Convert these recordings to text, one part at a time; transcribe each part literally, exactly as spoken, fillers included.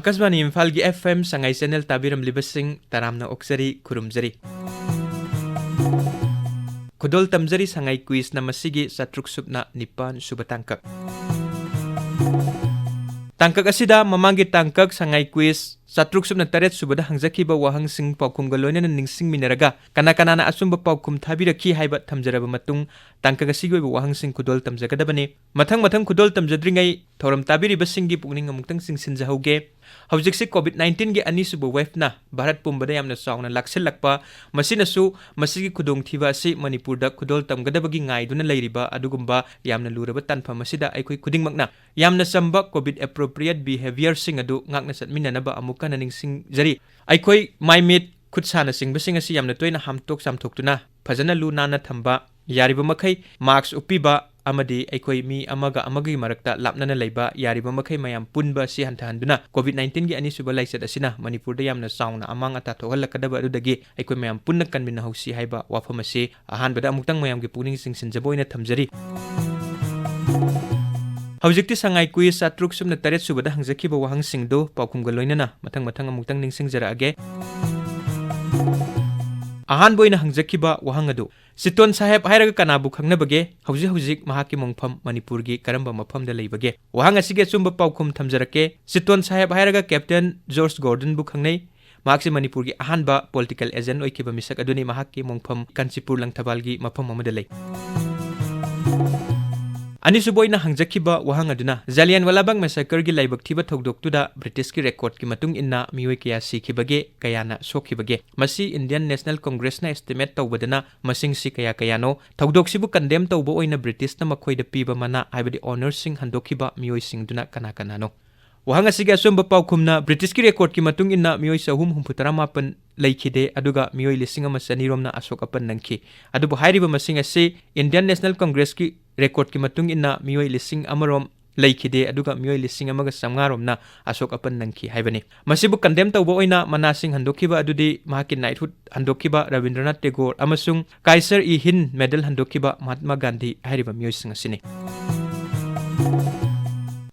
ꯑꯀꯥꯁꯕꯥꯅꯤ ꯏꯝꯐꯥꯜꯒꯤ F M ꯁꯉꯥꯏ channel ꯇꯥꯕꯤꯔꯝꯂꯤꯕꯁꯤꯡ ꯇꯔꯥꯝꯅ ꯑꯣꯛꯆꯔꯤ, ꯈꯨꯔꯨꯝꯖꯔꯤ꯫ ꯈꯨꯗꯣꯜ ꯇꯝꯖꯔꯤ ꯁꯉꯥꯏ quizꯅ ꯃꯁꯤꯒꯤ ꯆꯥꯇ꯭ꯔꯨꯛ ꯁꯨꯞꯅ ꯅꯤꯄꯥꯟ ꯁꯨꯕ ꯇꯥꯡꯀꯛ꯫ ꯇꯥꯡꯀꯛ ꯑꯁꯤꯗ ꯃꯃꯥꯡꯒꯤ ꯇꯥꯡꯀꯛ ꯁꯉꯥꯏ quiz ꯆꯥꯇ꯭ꯔꯨꯛ ꯁꯨꯞꯅ ꯇꯔꯦꯠ ꯁꯨꯕꯗ ꯍꯪꯖꯈꯤꯕ ꯋꯥꯍꯪꯁꯤꯡ ꯄꯥꯎꯈꯨꯝꯒ ꯂꯣꯏꯅꯅ ꯅꯤꯡꯁꯤꯡꯃꯤꯟꯅꯔꯒ ꯀꯅꯥ ꯀꯅꯥꯅ ꯑꯆꯨꯝꯕ ꯄꯥꯎꯈꯨꯝ ꯊꯥꯕꯤꯔꯛꯈꯤ ꯍꯥꯏꯕ ꯊꯝꯖꯔꯕ ꯃꯇꯨꯡ, ꯇꯥꯡꯀꯛ ꯑꯁꯤꯒꯤ ꯑꯣꯏꯕ ꯋꯥꯍꯪꯁꯤꯡ ꯈꯨꯗꯣꯜ ꯇꯝꯖꯒꯗꯕꯅꯤ꯫ ꯃꯊꯪ ꯃꯊꯪ ꯈꯨꯗꯣꯜ ꯇꯝꯖꯗ꯭ꯔꯤꯉꯩ ꯊꯧꯔꯝ ꯇꯥꯕꯤꯔꯤꯕꯁꯤꯡꯒꯤ ꯄꯨꯛꯅꯤꯡ ꯑꯃꯨꯛꯇꯪ ꯆꯤꯡꯁꯤꯟꯖꯍꯧꯒꯦ꯫ ꯍꯧꯖꯤꯛꯁꯤ COVID nineteenꯒꯤ ꯑꯅꯤꯁꯨꯕ waveꯅ ꯚꯥꯔꯠ ꯄꯨꯝꯕꯗ ꯌꯥꯝꯅ ꯆꯥꯎꯅ ꯂꯥꯛꯁꯤꯜꯂꯛꯄ, ꯃꯁꯤꯅꯁꯨ ꯃꯁꯤꯒꯤ ꯈꯨꯗꯣꯡꯊꯤꯕ ꯑꯁꯤ ꯃꯅꯤꯄꯨꯔꯗ ꯈꯨꯗꯣꯜ ꯇꯝꯒꯗꯕꯒꯤ ꯉꯥꯏꯗꯨꯅ ꯂꯩꯔꯤꯕ ꯑꯗꯨꯒꯨꯝꯕ ꯌꯥꯝꯅ ꯂꯨꯔꯕ ꯇꯥꯟꯐꯝ ꯑꯁꯤꯗ ꯑꯩꯈꯣꯏ ꯈꯨꯗꯤꯡꯃꯛꯅ ꯌꯥꯝꯅ ꯆꯝꯕ COVID appropriate behaviourꯁꯤꯡ ꯑꯗꯨ ꯉꯥꯛꯅ ꯆꯠꯃꯤꯟꯅꯅꯕ ꯑꯃꯨꯛ ꯍꯟꯅ ꯅꯤꯡꯁꯤꯡꯖꯔꯤ꯫ ꯑꯩꯈꯣꯏ ꯃꯥꯏ ꯃꯤꯠ, ꯈꯨꯠ ꯁꯥꯅꯆꯤꯡꯕꯁꯤꯡ ꯑꯁꯤ ꯌꯥꯝꯅ ꯇꯣꯏꯅ ꯍꯥꯝꯇꯣꯛ ꯆꯥꯝꯊꯣꯛꯇꯨꯅ ꯐꯖꯅ ꯂꯨ ꯅꯥꯟꯅ ꯊꯝꯕ, ꯌꯥꯔꯤꯕ ꯃꯈꯩ mask ꯎꯞꯄꯤꯕ ꯑꯃꯗꯤ ꯑꯩꯈꯣꯏ ꯃꯤ ꯑꯃꯒ ꯑꯃꯒꯒꯤ ꯃꯔꯛꯇ ꯂꯥꯞꯅꯅ ꯂꯩꯕ, ꯌꯥꯔꯤꯕ ꯃꯈꯩ ꯃꯌꯥꯝ ꯄꯨꯟꯕ ꯑꯁꯤ ꯍꯟꯊꯍꯟꯗꯨꯅ COVID nineteenꯒꯤ ꯑꯅꯤꯁꯨꯕ ꯂꯥꯏꯆꯠ ꯑꯁꯤꯅ ꯃꯅꯤꯄꯨꯔꯗ ꯌꯥꯝꯅ ꯆꯥꯎꯅ ꯑꯃꯥꯡ ꯑꯇꯥ ꯊꯣꯛꯍꯜꯂꯛꯀꯗꯕ ꯑꯗꯨꯗꯒꯤ ꯑꯩꯈꯣꯏ ꯃꯌꯥꯝ ꯄꯨꯟꯅ ꯀꯟꯃꯤꯟꯅꯍꯧꯁꯤ ꯍꯥꯏꯕ ꯋꯥꯐꯝ ꯑꯁꯤ ꯑꯍꯥꯟꯕꯗ ꯑꯃꯨꯛꯇꯪ ꯃꯌꯥꯝꯒꯤ ꯄꯨꯛꯅꯤꯡ ꯆꯤꯡꯁꯤꯟꯖꯕ ꯑꯣꯏꯅ ꯊꯝꯖꯔꯤ꯫ ꯍꯧꯖꯤꯛꯇꯤ ꯁꯉꯥꯏ quiz ꯆꯥꯇ꯭ꯔꯨꯛ ꯁꯨꯞꯅ ꯇꯔꯦꯠ ꯁꯨꯕꯗ ꯍꯪꯖꯈꯤꯕ ꯋꯥꯍꯪꯁꯤꯡꯗꯨ ꯄꯥꯎꯈꯨꯝꯒ ꯂꯣꯏꯅꯅ ꯃꯊꯪ ꯃꯊꯪ ꯑꯃꯨꯛꯇꯪ ꯅꯤꯡꯁꯤꯡꯖꯔꯛꯑꯒꯦ꯫ ꯑꯍꯥꯟꯕ ꯑꯣꯏꯅ ꯍꯪꯖꯈꯤꯕ ꯋꯥꯍꯪ ꯑꯗꯨ, ꯆꯤꯇꯣꯟ ꯁꯥꯍꯦꯕ ꯍꯥꯏꯔꯒ ꯀꯅꯥꯕꯨ ꯈꯪꯅꯕꯒꯦ? ꯍꯧꯖꯤꯛ ꯍꯧꯖꯤꯛ ꯃꯍꯥꯛꯀꯤ ꯃꯣꯡꯐꯝ ꯃꯅꯤꯄꯨꯔꯒꯤ ꯀꯔꯝꯕ ꯃꯐꯝꯗ ꯂꯩꯕꯒꯦ? ꯋꯥꯍꯪ ꯑꯁꯤꯒꯤ ꯑꯆꯨꯝꯕ ꯄꯥꯎꯈꯨꯝ ꯊꯝꯖꯔꯛꯀꯦ꯫ ꯆꯤꯇꯣꯟ ꯁꯥꯍꯦꯕ ꯍꯥꯏꯔꯒ Captain George Gordonꯕꯨ ꯈꯪꯅꯩ꯫ ꯃꯍꯥꯛꯁꯤ ꯃꯅꯤꯄꯨꯔꯒꯤ ꯑꯍꯥꯟꯕ political agent ꯑꯣꯏꯈꯤꯕ ꯃꯤꯁꯛ ꯑꯗꯨꯅꯤ꯫ ꯃꯍꯥꯛꯀꯤ ꯃꯣꯡꯐꯝ ꯀꯥꯟꯆꯤꯄꯨꯔ ꯂꯪꯊꯕꯥꯜꯒꯤ ꯃꯐꯝ ꯑꯃꯗ ꯂꯩ꯫ ꯑꯅꯤꯁꯨꯕ ꯑꯣꯏꯅ ꯍꯪꯖꯈꯤꯕ ꯋꯥꯍꯪ ꯑꯗꯨꯅ, ꯖꯥꯂꯤꯌꯥꯟꯋꯥꯂꯥ ꯕꯥꯒ massacreꯒꯤ ꯂꯥꯏꯕꯛ ꯊꯤꯕ ꯊꯧꯗꯣꯛꯇꯨꯗ Britishꯀꯤ recordꯀꯤ ꯃꯇꯨꯡ ꯏꯟꯅ ꯃꯤꯑꯣꯏ ꯀꯌꯥ ꯁꯤꯈꯤꯕꯒꯦ, ꯀꯌꯥꯅ ꯁꯣꯛꯈꯤꯕꯒꯦ? ꯃꯁꯤ Indian National Congressꯅ estimate ꯇꯧꯕꯗꯅ ꯃꯁꯤꯡꯁꯤ ꯀꯌꯥ ꯀꯌꯥꯅꯣ? ꯊꯧꯗꯣꯛꯁꯤꯕꯨ condemn ꯇꯧꯕ ꯑꯣꯏꯅ Britishꯅ ꯃꯈꯣꯏꯗ ꯄꯤꯕ ꯃꯅꯥ ꯍꯥꯏꯕꯗꯤ honourꯁꯤꯡ ꯍꯟꯗꯣꯛꯈꯤꯕ ꯃꯤꯑꯣꯏꯁꯤꯡꯗꯨꯅ ꯀꯅꯥ ꯀꯅꯥꯅꯣ? ꯋꯥꯍꯪ ꯑꯁꯤꯒꯤ ꯑꯆꯨꯝꯕ ꯄꯥꯎꯈꯨꯝꯅ, Britishꯀꯤ recordꯀꯤ ꯃꯇꯨꯡ ꯏꯟꯅ ꯃꯤꯑꯣꯏ ꯆꯍꯨꯝ ꯍꯨꯝꯐꯨ ꯇꯔꯥ ꯃꯥꯄꯟ ꯂꯩꯈꯤꯗꯦ, ꯑꯗꯨꯒ ꯃꯤꯑꯣꯏ ꯂꯤꯁꯤꯡ ꯑꯃ ꯆꯅꯤ ꯔꯣꯝꯅ ꯑꯁꯣꯛ ꯑꯄꯟ ꯅꯪꯈꯤ꯫ ꯑꯗꯨꯕꯨ ꯍꯥꯏꯔꯤꯕ ꯃꯁꯤꯡ ꯑꯁꯤ Indian National Congressꯀꯤ recordꯀꯤ ꯃꯇꯨꯡ ꯏꯟꯅ ꯃꯤꯑꯣꯏ ꯂꯤꯁꯤꯡ ꯑꯃ ꯔꯣꯝ ꯂꯩꯈꯤꯗꯦ, ꯑꯗꯨꯒ ꯃꯤꯑꯣꯏ ꯂꯤꯁꯤꯡ ꯑꯃꯒ ꯆꯥꯝꯃꯉꯥ ꯔꯣꯝꯅ ꯑꯁꯣꯛ ꯑꯄꯟ ꯅꯪꯈꯤ ꯍꯥꯏꯕꯅꯤ꯫ ꯃꯁꯤꯕꯨ condemn ꯇꯧꯕ ꯑꯣꯏꯅ ꯃꯅꯥꯁꯤꯡ ꯍꯟꯗꯣꯛꯈꯤꯕ ꯑꯗꯨꯗꯤ ꯃꯍꯥꯛꯀꯤ knighthood ꯍꯟꯗꯣꯛꯈꯤꯕ ꯔꯕꯤꯟꯗ꯭ꯔꯅꯥꯊ ꯇꯦꯒꯣꯔ ꯑꯃꯁꯨꯡ Kaiser-i-Hind medal ꯍꯟꯗꯣꯛꯈꯤꯕ ꯃꯍꯥꯠꯃꯥ ꯒꯥꯟꯙꯤ ꯍꯥꯏꯔꯤꯕ ꯃꯤꯑꯣꯏꯁꯤꯡ ꯑꯁꯤꯅꯤ꯫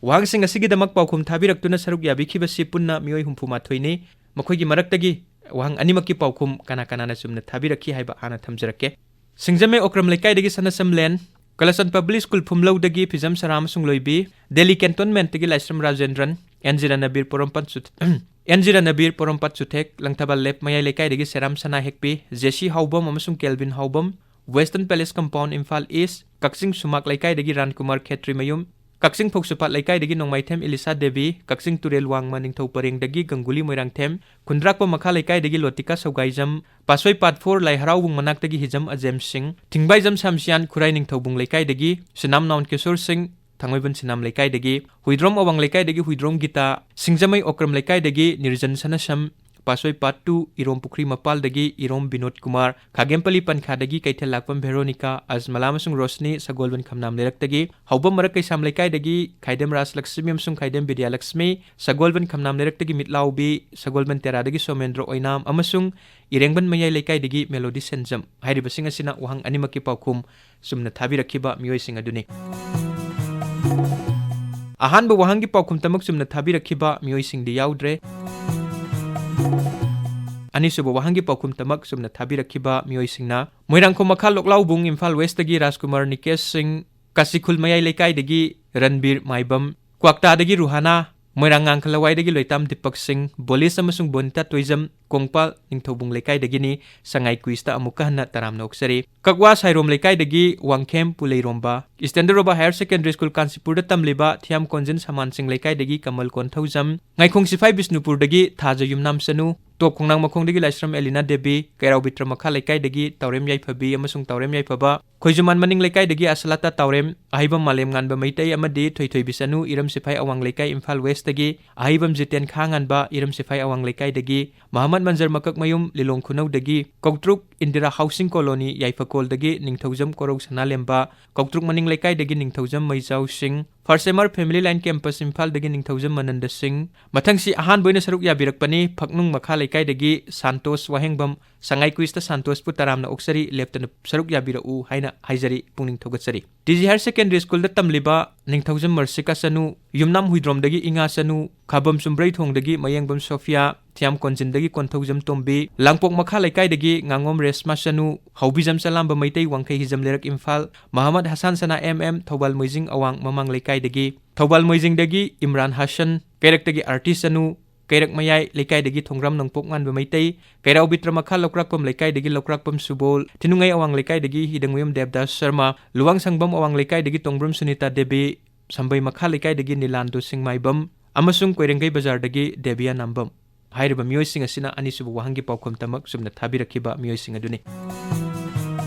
ꯋꯥꯍꯪꯁꯤꯡ ꯑꯁꯤꯒꯤꯗꯃꯛ ꯄꯥꯎꯈꯨꯝ ꯊꯥꯕꯤꯔꯛꯇꯨꯅ ꯁꯔꯨꯛ ꯌꯥꯕꯤꯈꯤꯕꯁꯤ ꯄꯨꯟꯅ ꯃꯤꯑꯣꯏ ꯍꯨꯝꯐꯨ ꯃꯥꯊꯣꯏꯅꯤ꯫ ꯃꯈꯣꯏꯒꯤ ꯃꯔꯛꯇꯒꯤ ꯋꯥꯍꯪ ꯑꯅꯤꯃꯛꯀꯤ ꯄꯥꯎꯈꯨꯝ ꯀꯅꯥ ꯀꯅꯥꯅ ꯆꯨꯝꯅ ꯊꯥꯕꯤꯔꯛꯈꯤ ꯍꯥꯏꯕ ꯍꯥꯟꯅ ꯊꯝꯖꯔꯛꯀꯦ꯫ ꯁꯤꯡꯖꯃꯩ ꯑꯣꯀ꯭ꯔꯝ ꯂꯩꯀꯥꯏꯗꯒꯤ ꯁꯅꯁꯝ ꯂꯦꯟ, ꯀꯂꯆꯟ ꯄꯕ꯭ꯂꯤꯛ ꯁ꯭ꯀꯨꯜ ꯐꯨꯝꯂꯧꯗꯒꯤ ꯐꯤꯖꯝ ꯁꯔꯥ ꯑꯃꯁꯨꯡ ꯂꯣꯏꯕꯤ, ꯗꯦꯜꯂꯤ ꯀꯦꯟꯇꯣꯟꯃꯦꯟꯠꯇꯒꯤ ꯂꯥꯏꯁ꯭ꯔꯝ ꯔꯥꯖꯦꯟꯗ꯭ꯔꯟ, ꯑꯦꯟ ꯖꯤ ꯔꯅꯕꯤꯔ ꯄꯣꯔꯣꯝꯄꯥꯠ ꯆꯨꯊ-, ꯑꯦꯟ ꯖꯤ ꯔꯅꯕꯤꯔ ꯄꯣꯔꯣꯝꯄꯥꯠ ꯆꯨꯊꯦꯛ, ꯂꯪꯊꯕꯥꯜ ꯂꯦꯞ ꯃꯌꯥꯏ ꯂꯩꯀꯥꯏꯗꯒꯤ ꯁꯦꯔꯥꯝ ꯁꯅꯥ ꯍꯦꯛꯄꯤ, ꯖꯦ ꯁꯤ ꯍꯥꯎꯕꯝ ꯑꯃꯁꯨꯡ Kelvin Haobam, western palace compound, Imphal east, Kakching Sumak ꯂꯩꯀꯥꯏꯗꯒꯤ ꯔꯥꯟꯀꯨꯃꯥꯔ ꯈꯦꯇ꯭ꯔꯤꯃꯌꯨꯝ, ꯀꯛꯆꯤꯡ ꯐꯧꯁꯨꯄꯥꯠ ꯂꯩꯀꯥꯏꯗꯒꯤ ꯅꯣꯡꯃꯥꯏꯊꯦꯝ ꯏꯂꯤꯁꯥ ꯗꯦꯕꯤ, ꯀꯛꯆꯤꯡ ꯇꯨꯔꯦꯜ ꯋꯥꯡꯃ ꯅꯤꯡꯊꯧ ꯄꯔꯦꯡꯗꯒꯤ ꯒꯪꯒꯨꯂꯤ ꯃꯣꯏꯔꯥꯡꯊꯦꯝ, ꯈꯨꯟꯗ꯭ꯔꯥꯛꯄ ꯃꯈꯥ ꯂꯩꯀꯥꯏꯗꯒꯤ ꯂꯣꯇꯤꯀꯥ ꯁꯧꯒꯥꯏꯖꯝ, ꯄꯥꯠꯁꯣꯏ ꯄꯥꯠ ꯐꯣꯔ ꯂꯥꯏ ꯍꯔꯥꯎꯕꯨꯡ ꯃꯅꯥꯛꯇꯒꯤ ꯍꯤꯖꯝ ꯑꯖꯦꯝ ꯁꯤꯡ, ꯊꯤꯡꯕꯥꯏꯖꯝ ꯁꯥꯝꯁꯤꯌꯥꯟ ꯈꯨꯔꯥꯏ ꯅꯤꯡꯊꯧꯕꯨꯡ ꯂꯩꯀꯥꯏꯗꯒꯤ ꯁꯤꯅꯥꯝ ꯅꯥꯎꯟ ꯀꯤꯁꯣꯔ ꯁꯤꯡ, ꯊꯥꯡꯃꯩꯕꯟ ꯁꯤꯅꯥꯝ ꯂꯩꯀꯥꯏꯗꯒꯤ ꯍꯨꯏꯗ꯭ꯔꯣꯝ ꯑꯋꯥꯡ ꯂꯩꯀꯥꯏꯗꯒꯤ ꯍꯨꯏꯗ꯭ꯔꯣꯝ ꯒꯤꯇꯥ, ꯁꯤꯡꯖꯃꯩ ꯑꯣꯀ꯭ꯔꯝ ꯂꯩꯀꯥꯏꯗꯒꯤ ꯅꯤꯔꯖꯟ ꯁꯅꯁꯝ, ꯄꯥꯠꯁꯣꯏ ꯄꯥꯠ ꯇꯨ ꯏꯔꯣꯝ ꯄꯨꯈ꯭ꯔꯤ ꯃꯄꯥꯜꯗꯒꯤ ꯏꯔꯣꯝ ꯕꯤꯅꯣꯗ ꯀꯨꯃꯥꯔ, ꯈꯥꯒꯦꯝꯄꯜꯂꯤ ꯄꯟꯈꯥꯗꯒꯤ ꯀꯩꯊꯦꯜ ꯂꯥꯛꯄꯝ ꯚꯦꯔꯣꯅꯤꯀꯥ, ꯑꯖꯃꯂꯥ ꯑꯃꯁꯨꯡ ꯔꯣꯁꯅꯤ, ꯁꯒꯣꯜꯕꯟ ꯈꯝꯅꯥꯝ ꯂꯩꯔꯛꯇꯒꯤ ꯍꯥꯎꯕꯝ ꯃꯔꯛ ꯀꯩꯁꯥꯝ ꯂꯩꯀꯥꯏꯗꯒꯤ ꯈꯥꯏꯗꯦꯝ ꯔꯥꯖꯂꯛꯁꯃꯤ ꯑꯃꯁꯨꯡ ꯈꯥꯏꯗꯦꯝ ꯕꯤꯗ꯭ꯌꯥꯂꯛꯁꯃꯤ, ꯁꯒꯣꯜꯕꯟ ꯈꯝꯅꯥꯝ ꯂꯩꯔꯛꯇꯒꯤ ꯃꯤꯠꯂꯥꯎꯕꯤ, ꯁꯒꯣꯜꯕꯟ ꯇꯦꯔꯥꯗꯒꯤ ꯁꯣꯃꯦꯟꯗ꯭ꯔ ꯑꯣꯏꯅꯥꯝ ꯑꯃꯁꯨꯡ ꯏꯔꯦꯡꯕꯟ ꯃꯌꯥꯏ ꯂꯩꯀꯥꯏꯗꯒꯤ ꯃꯦꯂꯣꯗꯤ ꯁꯦꯟꯖꯝ ꯍꯥꯏꯔꯤꯕꯁꯤꯡ ꯑꯁꯤꯅ ꯋꯥꯍꯪ ꯑꯅꯤꯃꯛꯀꯤ ꯄꯥꯎꯈꯨꯝ ꯆꯨꯝꯅ ꯊꯥꯕꯤꯔꯛꯈꯤꯕ ꯃꯤꯑꯣꯏꯁꯤꯡ ꯑꯗꯨꯅꯤ꯫ ꯑꯍꯥꯟꯕ ꯋꯥꯍꯪꯒꯤ ꯄꯥꯎꯈꯨꯝꯇꯃꯛ ꯆꯨꯝꯅ ꯊꯥꯕꯤꯔꯛꯈꯤꯕ ꯃꯤꯑꯣꯏꯁꯤꯡꯗꯤ ꯌꯥꯎꯗ꯭ꯔꯦ꯫ ꯑꯅꯤꯁꯨꯕ ꯋꯥꯍꯪꯒꯤ ꯄꯥꯎꯈꯨꯝꯇꯃꯛ ꯆꯨꯝꯅ ꯊꯥꯕꯤꯔꯛꯈꯤꯕ ꯃꯤꯑꯣꯏꯁꯤꯡꯅ ꯃꯣꯏꯔꯥꯡꯈꯣꯝ ꯃꯈꯥ ꯂꯣꯛꯂꯥꯎꯕꯨꯡ, ꯏꯝꯐꯥꯜ ꯋꯦꯁ꯭ꯠꯇꯒꯤ ꯔꯥꯖꯀꯨꯃꯥꯔ ꯅꯤꯀꯦꯁ ꯁꯤꯡ, ꯀꯥꯁꯤꯈꯨꯜ ꯃꯌꯥꯏ ꯂꯩꯀꯥꯏꯗꯒꯤ ꯔꯟꯕꯤꯔ ꯃꯥꯏꯕꯝ, ꯀ꯭ꯋꯥꯛꯇꯥꯗꯒꯤ ꯔꯨꯍꯥꯅꯥ, ꯃꯣꯏꯔꯥꯡ ꯉꯥꯡꯈ ꯂꯋꯥꯏꯗꯒꯤ ꯂꯣꯏꯇꯥꯝ ꯗꯤꯄꯛ ꯁꯤꯡ, ꯕꯣꯂꯤꯁ ꯑꯃꯁꯨꯡ ꯕꯣꯅꯤꯇꯥ ꯇꯣꯏꯖꯝ, ꯀꯣꯡꯄꯥꯜ ꯅꯤꯡꯊꯧꯕꯨꯡ ꯂꯩꯀꯥꯏꯗꯒꯤꯅꯤ꯫ ꯁꯉꯥꯏ ꯀꯨꯏꯁꯇ ꯑꯃꯨꯛꯀ ꯍꯟꯅ ꯇꯔꯥꯝꯅ ꯑꯣꯛꯆꯔꯤ꯫ ꯀꯛꯋꯥ ꯁꯥꯏꯔꯣꯝ ꯂꯩꯀꯥꯏꯗꯒꯤ ꯋꯥꯡꯈꯦꯝ ꯄꯨꯂꯩꯔꯣꯝꯕ, ꯏꯁ꯭ꯇꯦꯟꯗꯔ ꯔꯣꯕꯥ ꯍꯥꯌꯔ ꯁꯦꯀꯦꯟꯗꯔꯤ ꯁ꯭ꯀꯨꯜ ꯀꯥꯟꯆꯤꯄꯨꯔꯗ ꯇꯝꯂꯤꯕ ꯊꯤꯌꯥꯝ ꯀꯣꯟꯖꯤꯟ ꯁꯃꯥꯟ ꯁꯤꯡ ꯂꯩꯀꯥꯏꯗꯒꯤ ꯀꯃꯜ ꯀꯣꯟꯊꯧꯖꯝ, ꯉꯥꯏꯈꯣꯡ ꯁꯤꯐꯥꯏ ꯕꯤꯁꯅꯨꯄꯨꯔꯗꯒꯤ ꯊꯥꯖ ꯌꯨꯝꯅꯥꯝ ꯆꯅꯨ, ꯇꯣꯞ ꯈꯣꯡꯅꯥꯡ ꯃꯈꯣꯡꯗꯒꯤ ꯂꯥꯏꯁ꯭ꯔꯝ ꯑꯦꯂꯤꯅꯥ ꯗꯦꯕꯤ, ꯀꯩꯔꯥꯎ ꯕꯤꯇ꯭ꯔ ꯃꯈꯥ ꯂꯩꯀꯥꯏꯗꯒꯤ ꯇꯥꯎꯔꯦꯝ ꯌꯥꯏꯐꯕꯤ ꯑꯃꯁꯨꯡ ꯇꯥꯎꯔꯦꯝ ꯌꯥꯏꯐꯕ, ꯈꯣꯏꯖꯨꯃꯥꯟ ꯃꯅꯤꯡ ꯂꯩꯀꯥꯏꯗꯒꯤ ꯑꯁꯂꯥꯇꯥ ꯇꯥꯎꯔꯦꯝ, ꯑꯍꯩꯕꯝ ꯃꯥꯂꯦꯝ ꯉꯥꯟꯕ ꯃꯩꯇꯩ ꯑꯃꯗꯤ ꯊꯣꯏꯊꯣꯏꯕꯤ ꯆꯅꯨ, ꯏꯔꯝ ꯁꯤꯐꯥꯏ ꯑꯋꯥꯡ ꯂꯩꯀꯥꯏ, ꯏꯝꯐꯥꯜ ꯋꯦꯁ꯭ꯠꯇꯒꯤ ꯑꯍꯩꯕꯝ ꯖꯤꯇꯦꯟ ꯈꯥꯉꯥꯟꯕ, ꯏꯔꯝ ꯁꯤꯐꯥꯏ ꯑꯋꯥꯡ ꯂꯩꯀꯥꯏꯗꯒꯤ ꯃꯍꯃꯗ ꯃꯟꯖꯔ ꯃꯀꯛꯃꯌꯨꯝ, ꯂꯤꯂꯣꯡ ꯈꯨꯅꯧꯗꯒꯤ ꯀꯧꯇ꯭ꯔꯨꯛ ꯏꯟꯗꯤꯔꯥ ꯍꯥꯎꯁꯤꯡ ꯀꯣꯂꯣꯅꯤ ꯌꯥꯏꯐꯈꯣꯜꯗꯒꯤ ꯅꯤꯡꯊꯧꯖꯝ ꯀꯣꯔꯧ ꯁꯅꯥꯂꯦꯝꯕ, ꯀꯧꯇ꯭ꯔꯨꯛ ꯃꯅꯤꯡ ꯂꯩꯀꯥꯏꯗꯒꯤ ꯅꯤꯡꯊꯧꯖꯝ ꯃꯩꯖꯥꯎ ꯁꯤꯡ, first M R family line campus ꯏꯝꯐꯥꯜꯗꯒꯤ ꯅꯤꯡꯊꯧꯖꯝ ꯃꯅꯟꯗ ꯁꯤꯡ, ꯃꯊꯪꯁꯤ ꯑꯍꯥꯟꯕ ꯑꯣꯏꯅ ꯁꯔꯨꯛ ꯌꯥꯕꯤꯔꯛꯄꯅꯤ ꯐꯛꯅꯨꯡ ꯃꯈꯥ ꯂꯩꯀꯥꯏꯗꯒꯤ ꯁꯥꯟꯇꯣꯁ ꯋꯥꯍꯦꯡꯕꯝ, ꯁꯉꯥꯏ ꯀ꯭ꯋꯤꯖꯇ ꯁꯥꯟꯇꯣꯁꯄꯨ ꯇꯔꯥꯝꯅ ꯑꯣꯛꯆꯔꯤ, ꯂꯦꯞꯇꯅ ꯁꯔꯨꯛ ꯌꯥꯕꯤꯔꯛꯎ ꯍꯥꯏꯅ ꯍꯥꯏꯖꯔꯤ, ꯄꯨꯛꯅꯤꯡ ꯊꯧꯒꯠꯆꯔꯤ꯫ ꯇꯤ ꯖꯤ ꯍꯥꯌꯔ ꯁꯦꯀꯦꯟꯗꯔꯤ ꯁ꯭ꯀꯨꯜꯗ ꯇꯝꯂꯤꯕ ꯅꯤꯡꯊꯧꯖꯝ ꯃꯔꯁꯤꯀꯥ ꯆꯅꯨ, ꯌꯨꯝꯅꯥꯝ ꯍꯨꯏꯗ꯭ꯔꯣꯝꯗꯒꯤ ꯏꯉꯥ ꯆꯅꯨ, ꯈꯥꯕꯝ ꯆꯨꯝꯕ꯭ꯔꯩꯊꯣꯡꯗꯒꯤ ꯃꯌꯦꯡꯕꯝ ꯁꯣꯐꯤꯌꯥ, ꯊꯤꯌꯥꯝ ꯀꯣꯟꯖꯤꯟꯗꯒꯤ ꯀꯣꯟꯊꯧꯖꯝ ꯇꯣꯝꯕꯤ, ꯂꯥꯡꯄꯣꯛ ꯃꯈꯥ ꯂꯩꯀꯥꯏꯗꯒꯤ ꯉꯥꯉꯣꯝ ꯔꯦꯁꯃꯥ ꯆꯅꯨ, ꯍꯧꯕꯤꯖꯝ ꯆꯂꯥꯝꯕ ꯃꯩꯇꯩ ꯋꯥꯡꯈꯩ ꯍꯤꯖꯝ ꯂꯩꯔꯛ ꯏꯝꯐꯥꯜ, ꯃꯍꯃꯗ ꯍꯁꯥꯟ ꯁꯅꯥ ꯑꯦꯝ ꯑꯦꯝ, ꯊꯧꯕꯥꯜ ꯃꯣꯏꯖꯤꯡ ꯑꯋꯥꯡ ꯃꯃꯥꯡ ꯂꯩꯀꯥꯏꯗꯒꯤ, ꯊꯧꯕꯥꯜ ꯃꯣꯏꯖꯤꯡꯗꯒꯤ ꯏꯝꯔꯥꯟ ꯍꯁꯟ, ꯀꯩꯔꯛꯇꯒꯤ ꯑꯥꯔꯇꯤ ꯆꯅꯨ, ꯀꯩꯔꯛ ꯃꯌꯥꯏ ꯂꯩꯀꯥꯏꯗꯒꯤ ꯊꯣꯡꯒ꯭ꯔꯥꯝ ꯅꯣꯡꯄꯣꯛ ꯉꯥꯟꯕ ꯃꯩꯇꯩ, ꯀꯩꯔꯥꯎ ꯕꯤꯇ꯭ꯔ ꯃꯈꯥ ꯂꯧꯀ꯭ꯔꯥꯛꯄꯝ ꯂꯩꯀꯥꯏꯗꯒꯤ ꯂꯧꯀ꯭ꯔꯥꯛꯄꯝ ꯁꯨꯕꯣꯜ, ꯊꯤꯅꯨꯡꯉꯩ ꯑꯋꯥꯡ ꯂꯩꯀꯥꯏꯗꯒꯤ ꯍꯤꯗꯪꯋꯌꯝ ꯗꯦꯕꯗꯥꯁ ꯁꯔꯃ, ꯂꯨꯋꯥꯡꯁꯪꯕꯝ ꯑꯋꯥꯡ ꯂꯩꯀꯥꯏꯗꯒꯤ ꯇꯣꯡꯕ꯭ꯔꯝ ꯁꯨꯅꯤꯇꯥ ꯗꯦꯕꯤ, ꯁꯝꯕꯩ ꯃꯈꯥ ꯂꯩꯀꯥꯏꯗꯒꯤ ꯅꯤꯂꯥꯟꯗꯣ ꯁꯤꯡꯃꯥꯏꯕꯝ ꯑꯃꯁꯨꯡ ꯀꯣꯏꯔꯦꯡꯒꯩ ꯕꯖꯥꯔꯗꯒꯤ ꯗꯦꯕꯤꯌꯥ ꯅꯥꯝꯕꯝ꯫ ꯍꯥꯏꯔꯤꯕ ꯃꯤꯑꯣꯏꯁꯤꯡ ꯑꯁꯤꯅ ꯑꯅꯤꯁꯨꯕ ꯋꯥꯍꯪꯒꯤ ꯄꯥꯎꯈꯨꯝ ꯇꯃꯛ ꯆꯨꯝꯅ ꯊꯥꯕꯤꯔꯛꯈꯤꯕ ꯃꯤꯑꯣꯏꯁꯤꯡ ꯑꯗꯨꯅꯤ꯫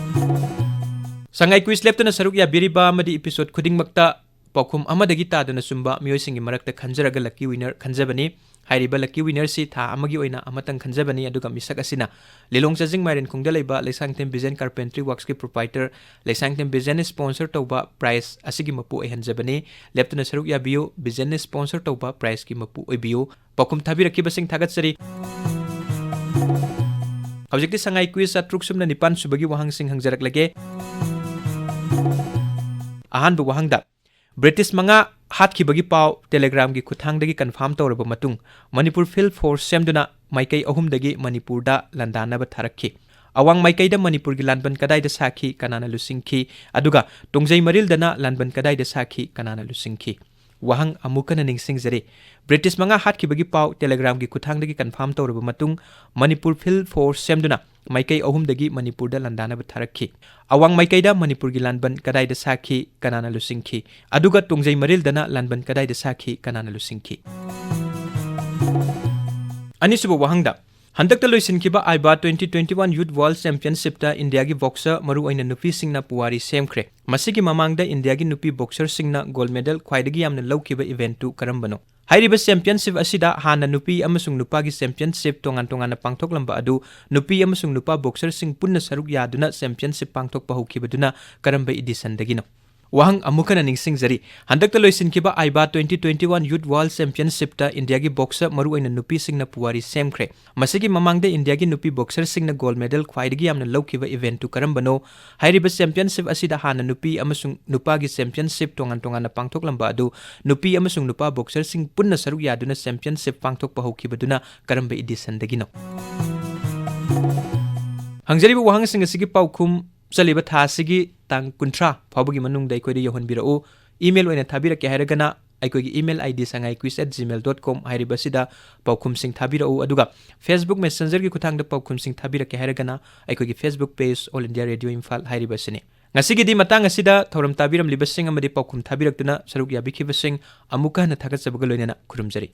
ꯁꯉꯥꯏ ꯀ꯭ꯋꯤꯖ ꯂꯦꯞꯇꯅ ꯁꯔꯨꯛ ꯌꯥꯕꯤꯔꯤꯕ ꯑꯃꯗꯤ episode ꯈꯨꯗꯤꯡꯃꯛꯇ ꯄꯥꯎꯈꯨꯝ ꯑꯃꯗꯒꯤ ꯇꯥꯗꯅ ꯆꯨꯝꯕ ꯃꯤꯑꯣꯏꯁꯤꯡꯒꯤ ꯃꯔꯛꯇ ꯈꯟꯖꯔꯒ lucky winner ꯈꯟꯖꯕꯅꯤ꯫ ꯍꯥꯏꯔꯤꯕ lucky winnerꯁꯤ ꯊꯥ ꯑꯃꯒꯤ ꯑꯣꯏꯅ ꯑꯃꯇꯪ ꯈꯟꯖꯕꯅꯤ, ꯑꯗꯨꯒ ꯃꯤꯁꯛ ꯑꯁꯤꯅ ꯂꯤꯂꯣꯡ ꯆꯥꯖꯤꯡ ꯃꯥꯏꯔꯦꯟꯈꯣꯡꯗ ꯂꯩꯕ ꯂꯩꯁꯥꯡꯊꯦꯝ ꯚꯤꯖꯟ ꯀꯥꯔꯄꯦꯟꯇ꯭ꯔꯤ ꯋꯥꯔꯛꯁꯀꯤ proprietor ꯂꯩꯁꯥꯡꯊꯦꯝ ꯚꯤꯖꯟꯅ sponsor ꯇꯧꯕ prize ꯑꯁꯤꯒꯤ ꯃꯄꯨ ꯑꯣꯏꯍꯟꯖꯕꯅꯤ꯫ ꯂꯦꯞꯇꯅ ꯁꯔꯨꯛ ꯌꯥꯕꯤꯌꯨ, ꯚꯤꯖꯟꯅ sponsor ꯇꯧꯕ prizeꯀꯤ ꯃꯄꯨ ꯑꯣꯏꯕꯤꯌꯨ꯫ ꯄꯥꯎꯈꯨꯝ ꯊꯥꯕꯤꯔꯛꯈꯤꯕꯁꯤꯡ ꯊꯥꯒꯠꯆꯔꯤ꯫ ꯍꯧꯖꯤꯛꯇꯤ ꯁꯉꯥꯏ ꯀ꯭ꯋꯤꯖ ꯆꯥꯇ꯭ꯔꯨꯛ ꯁꯨꯞꯅ ꯅꯤꯄꯥꯟ ꯁꯨꯕꯒꯤ ꯋꯥꯍꯪꯁꯤꯡ ꯍꯪꯖꯔꯛꯂꯒꯦ꯫ ꯑꯍꯥꯟꯕ ꯋꯥꯍꯪꯗ, ꯕ꯭ꯔꯤꯇꯤꯁ ꯃꯉꯥ ꯍꯥꯠꯈꯤꯕꯒꯤ ꯄꯥꯎ ꯇꯦꯂꯦꯒ꯭ꯔꯥꯝꯒꯤ ꯈꯨꯠꯊꯥꯡꯗꯒꯤ confirm ꯇꯧꯔꯕ ꯃꯇꯨꯡ, ꯃꯅꯤꯄꯨꯔ field force ꯁꯦꯝꯗꯨꯅ ꯃꯥꯏꯀꯩ ꯑꯍꯨꯝꯗꯒꯤ ꯃꯅꯤꯄꯨꯔꯗ ꯂꯥꯟꯗꯥꯅꯕ ꯊꯥꯔꯛꯈꯤ꯫ ꯑꯋꯥꯡ ꯃꯥꯏꯀꯩꯗ ꯃꯅꯤꯄꯨꯔꯒꯤ ꯂꯥꯟꯕꯟ ꯀꯗꯥꯏꯗ ꯁꯥꯈꯤ, ꯀꯅꯥꯅ ꯂꯨꯆꯤꯡꯈꯤ? ꯑꯗꯨꯒ ꯇꯣꯡꯖꯩ ꯃꯔꯤꯜꯗꯅ ꯂꯥꯟꯕꯟ ꯀꯗꯥꯏꯗ ꯁꯥꯈꯤ, ꯀꯅꯥꯅ ꯂꯨꯆꯤꯡꯈꯤ? ꯋꯥꯍꯪ ꯑꯃꯨꯛ ꯍꯟꯅ ꯅꯤꯡꯁꯤꯡꯖꯔꯤ꯫ ꯕ꯭ꯔꯤꯇꯤꯁ ꯃꯉꯥ ꯍꯥꯠꯈꯤꯕꯒꯤ ꯄꯥꯎ ꯇꯦꯂꯦꯒ꯭ꯔꯥꯝꯒꯤ ꯈꯨꯠꯊꯥꯡꯗꯒꯤ confirm ꯇꯧꯔꯕ ꯃꯇꯨꯡ, ꯃꯅꯤꯄꯨꯔ field force ꯁꯦꯝꯗꯨꯅ ꯃꯥꯏꯀꯩ ꯑꯍꯨꯝꯗꯒꯤ ꯃꯅꯤꯄꯨꯔꯗ ꯂꯥꯟꯗꯥꯅꯕ ꯊꯥꯔꯛꯈꯤ꯫ ꯑꯋꯥꯡ ꯃꯥꯏꯀꯩꯗ ꯃꯅꯤꯄꯨꯔꯒꯤ ꯂꯥꯟꯕꯟ ꯀꯗꯥꯏꯗ ꯁꯥꯈꯤ, ꯀꯅꯥꯅ ꯂꯨꯆꯤꯡꯈꯤ? ꯑꯗꯨꯒ ꯇꯣꯡꯖꯩ ꯃꯔꯤꯜꯗꯅ ꯂꯥꯟꯕꯟ ꯀꯗꯥꯏꯗ ꯁꯥꯈꯤ, ꯀꯅꯥꯅ ꯂꯨꯆꯤꯡꯈꯤ? ꯑꯅꯤꯁꯨꯕ ꯋꯥꯍꯪꯗ, ꯍꯟꯗꯛꯇ ꯂꯣꯏꯁꯤꯟꯈꯤꯕ ꯑꯥꯏꯕꯥ twenty twenty-one Youth World Championshipꯇ ꯏꯟꯗꯤꯌꯥꯒꯤ boxer, ꯃꯔꯨꯑꯣꯏꯅ ꯅꯨꯄꯤꯁꯤꯡꯅ ꯄꯨꯋꯥꯔꯤ ꯁꯦꯝꯈ꯭ꯔꯦ꯫ ꯃꯁꯤꯒꯤ ꯃꯃꯥꯡꯗ ꯏꯟꯗꯤꯌꯥꯒꯤ ꯅꯨꯄꯤ boxerꯁꯤꯡꯅ gold medal ꯈ꯭ꯋꯥꯏꯗꯒꯤ ꯌꯥꯝꯅ ꯂꯧꯈꯤꯕ eventꯇꯨ ꯀꯔꯝꯕꯅꯣ? ꯍꯥꯏꯔꯤꯕ championship ꯑꯁꯤꯗ ꯍꯥꯟꯅ ꯅꯨꯄꯤ ꯑꯃꯁꯨꯡ ꯅꯨꯄꯥꯒꯤ championship ꯇꯣꯉꯥꯟ ꯇꯣꯉꯥꯟꯅ ꯄꯥꯡꯊꯣꯛꯂꯝꯕ ꯑꯗꯨ ꯅꯨꯄꯤ ꯑꯃꯁꯨꯡ ꯅꯨꯄꯥ boxerꯁꯤꯡ ꯄꯨꯟꯅ ꯁꯔꯨꯛ ꯌꯥꯗꯨꯅ championship ꯄꯥꯡꯊꯣꯛꯄ ꯍꯧꯈꯤꯕꯗꯨꯅ ꯀꯔꯝꯕ editionꯗꯒꯤꯅꯣ? ꯋꯥꯍꯪ ꯑꯃꯨꯛ ꯍꯟꯅ ꯅꯤꯡꯁꯤꯡꯖꯔꯤ꯫ ꯍꯟꯗꯛꯇ ꯂꯣꯏꯁꯤꯟꯈꯤꯕ ꯑꯥꯏꯕꯥ twenty twenty-one Youth World Championship-ꯇ ꯏꯟꯗꯤꯌꯥꯒꯤ boxer, ꯃꯔꯨꯑꯣꯏꯅ ꯅꯨꯄꯤꯁꯤꯡꯅ ꯄꯨꯋꯥꯔꯤ ꯁꯦꯝꯈ꯭ꯔꯦ꯫ ꯃꯁꯤꯒꯤ ꯃꯃꯥꯡꯗ ꯏꯟꯗꯤꯌꯥꯒꯤ ꯅꯨꯄꯤ boxer-ꯁꯤꯡꯅ gold medal ꯈ꯭ꯋꯥꯏꯗꯒꯤ ꯌꯥꯝꯅ ꯂꯧꯈꯤꯕ event-ꯇꯨ ꯀꯔꯝꯕꯅꯣ? ꯍꯥꯏꯔꯤꯕ championship ꯑꯁꯤꯗ ꯍꯥꯟꯅ ꯅꯨꯄꯤ ꯑꯃꯁꯨꯡ ꯅꯨꯄꯥꯒꯤ championship ꯇꯣꯉꯥꯟ ꯇꯣꯉꯥꯟꯅ ꯄꯥꯡꯊꯣꯛꯂꯝꯕ ꯑꯗꯨ ꯅꯨꯄꯤ ꯑꯃꯁꯨꯡ ꯅꯨꯄꯥ boxer-ꯁꯤꯡ ꯄꯨꯟꯅ ꯁꯔꯨꯛ ꯌꯥꯗꯨꯅ championship ꯄꯥꯡꯊꯣꯛꯄ ꯍꯧꯈꯤꯕꯗꯨꯅ ꯀꯔꯝꯕ edition-ꯗꯒꯤꯅꯣ? ꯍꯪꯖꯔꯤꯕ ꯋꯥꯍꯪꯁꯤꯡ ꯑꯁꯤꯒꯤ ꯄꯥꯎꯈꯨꯝ ꯆꯠꯂꯤꯕ ꯊꯥ ꯑꯁꯤꯒꯤ ꯇꯥꯡ ꯀꯨꯟꯊ꯭ꯔꯥ ꯐꯥꯎꯕꯒꯤ ꯃꯅꯨꯡꯗ ꯑꯩꯈꯣꯏꯗ ꯌꯧꯍꯟꯕꯤꯔꯛꯎ꯫ Email ꯑꯣꯏꯅ ꯊꯥꯕꯤꯔꯛꯀꯦ ꯍꯥꯏꯔꯒꯅ ꯑꯩꯈꯣꯏꯒꯤ email I D sangai quiz at gmail dot com ꯍꯥꯏꯔꯤꯕ ꯑꯁꯤꯗ ꯄꯥꯎꯈꯨꯝꯁꯤꯡ ꯊꯥꯕꯤꯔꯛꯎ, ꯑꯗꯨꯒ Facebook Messenger-ꯒꯤ ꯈꯨꯠꯊꯥꯡꯗ ꯄꯥꯎꯈꯨꯝꯁꯤꯡ ꯊꯥꯕꯤꯔꯛꯀꯦ ꯍꯥꯏꯔꯒꯅ ꯑꯩꯈꯣꯏꯒꯤ Facebook page All India Radio Imphal ꯍꯥꯏꯔꯤꯕ ꯑꯁꯤꯅꯤ꯫ ꯉꯁꯤꯒꯤꯗꯤ ꯃꯇꯥꯡ ꯑꯁꯤꯗ ꯊꯧꯔꯝ ꯇꯥꯕꯤꯔꯝꯂꯤꯕꯁꯤꯡ ꯑꯃꯗꯤ ꯄꯥꯎꯈꯨꯝ ꯊꯥꯕꯤꯔꯛꯇꯨꯅ ꯁꯔꯨꯛ ꯌꯥꯕꯤꯈꯤꯕꯁꯤꯡ ꯑꯃꯨꯛꯀ ꯍꯟꯅ ꯊꯥꯒꯠꯆꯕꯒ ꯂꯣꯏꯅꯅ ꯈꯨꯔꯨꯝꯖꯔꯤ꯫